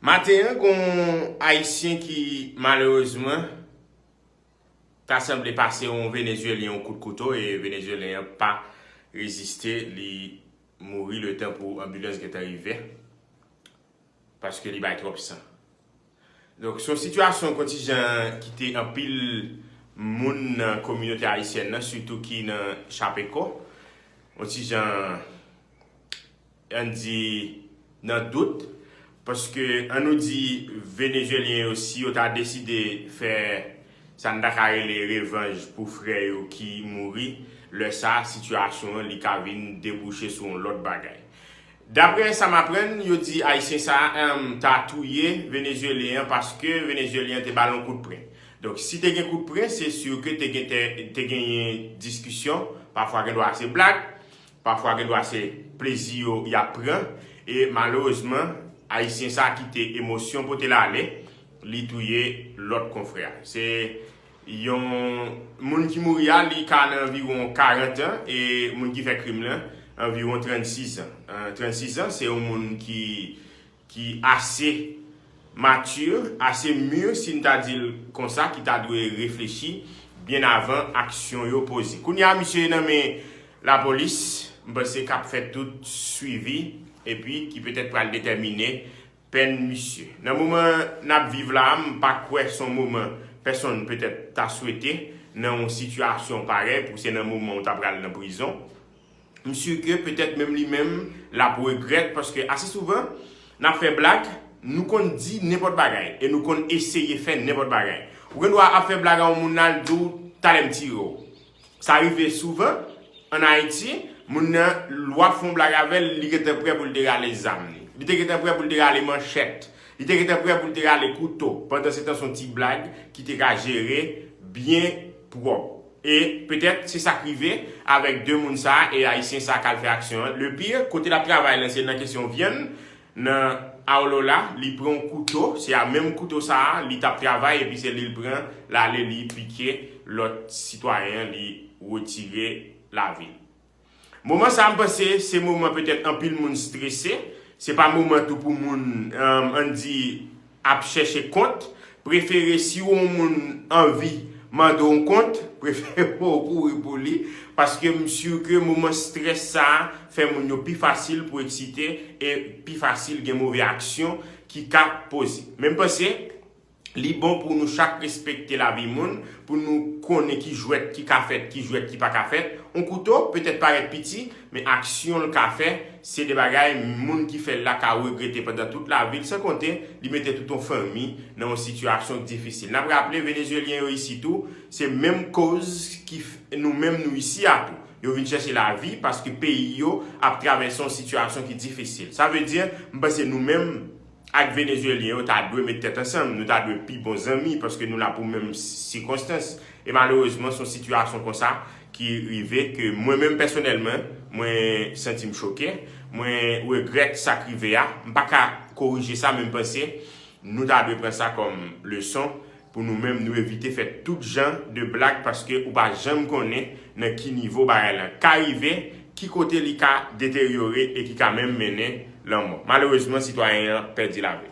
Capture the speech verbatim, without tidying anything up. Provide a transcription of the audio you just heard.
Maten an, gon Ayisyen ki, malerezman, ta sanble pase yon Venezuelyen yon kout kouto, e Venezuelyen an pa reziste, li mouri letan pou anbilans gentan rive, paske li bay twòp san. Donk, se yon sitiyasyon kontijan ki te anpil moun nan kominote ayisyèn nan, sitou ki nan Chapecó, yon ti jan, ann di, nan dout, paske ann nou di Venezuelyen yo, si yo ta deside fè sa n ta ka rele revanj pou frè yo ki mouri, lè sa a, sitiyasyon an, li ka vin debouche sou yon lòt bagay. Daprè sa m aprann, yo di Ayisyen sa a, em, ta touye Venezuelyen an paske Venezuelyen an te ba l yon kout pren. Donk, si te gen kout pren, se si ke te gen te, te genyen diskisyon, pafwa gen dwa se blag, pafwa gen dwa se plezi yo y ap pran, e malerezman, Ayisyen sa a kite emosyon pote l ale, li touye lòt konfrè a. Se yon moun ki mouri a, li ka nan anviwon karant an, e moun ki fè krim lan, anviwon trannsis an. An, trannsis an, se yon moun ki, ki ase matir, ase mir, si n ta di l konsa, ki ta dwe reflechi byen avan aksyon yo poze. Kounye a, misye nan men lapolis, m panse k ap fè tout swivi, epi ki petèt pral detèmine pèn misye. Nan moman n ap viv la a, m pa kwè se yon moman pèsonn petèt ta swete nan yon sitiyasyon parèy pou se nan moman w ta pral nan prizon. M si ke petèt menm li menm, l ap regrèt, paske ase souvan, n ap fè blag, nou konn di nenpòt bagay, e nou konn eseye fè nenpòt bagay. Ou gen dwa ap fè blag a yon moun nan, l di w, "Talè m tire w." Sa rive souvan, ann Ayiti, moun nan, w ap fè yon blag avè l, li gentan prè pou l te rale zam li. Li te gentan prè pou l te rale manchèt. Li te gentan prè pou l te rale kouto. Pandansetan, se yon ti blag ki te ka jere byen pwòp. E petèt, se sa k rive avèk de moun sa a, e Ayisyen sa a k al fè aksyon an. Le pire, kote l ap travay lan, se nan kesyon vyann, nan Aurora, li pran yon kouto, se a menm kouto sa a, li t ap travay, epi se li l pran, l ale, li pike lòt sitwayen an, li retire lavi l. Moman sa a, m panse, se moman petèt anpil moun strese, se pa moman tou pou moun, em, ann di, ap chèche kont, prefere si w yon moun anvi mande w kont, prefere w kouri pou li, paske m si ke moman strès sa a fè moun yo pi fasil pou eksite e pi fasil gen move aksyon ki ka poze. Men m panse, li bon pou nou chak respekte lavi moun, pou nou konnen ki jwèt ki ka fèt, ki jwèt ki pa ka fèt. Yon kouto petèt parèt piti, men aksyon l ka fè, se de bagay moun ki fè l la ka regrete pandan tout lavi l, san konte li mete tout yon fanmi nan yon sitiyasyon k difisil. N ap raple, Venezuelyen yo isi tou, se menm koz ki f-, nou menm nou isi a tou. Yo vin chèche lavi paske peyi yo ap travèse yon sitiyasyon ki difisil. Sa vle di, m panse nou menm ak Venezuelyen yo ta dwe met tèt ansanm, nou ta dwe pi bon zanmi paske nou la pou menm sikonstans. E malerezman, se yon sitiyasyon konsa ki rive ke mwen menm pèsonèlman, mwen santi m choke, mwen regrèt sa k rive a. M pa ka korije sa, men m panse nou ta dwe pran sa kòm leson pou nou menm, nou evite fè tout jan de blag paske ou pa janm konnen nan ki nivo bagay lan ka rive, ki kote li ka deteryore e ki ka menm mennen lanmò. Malerezman, sitwayen an pèdi lavi l.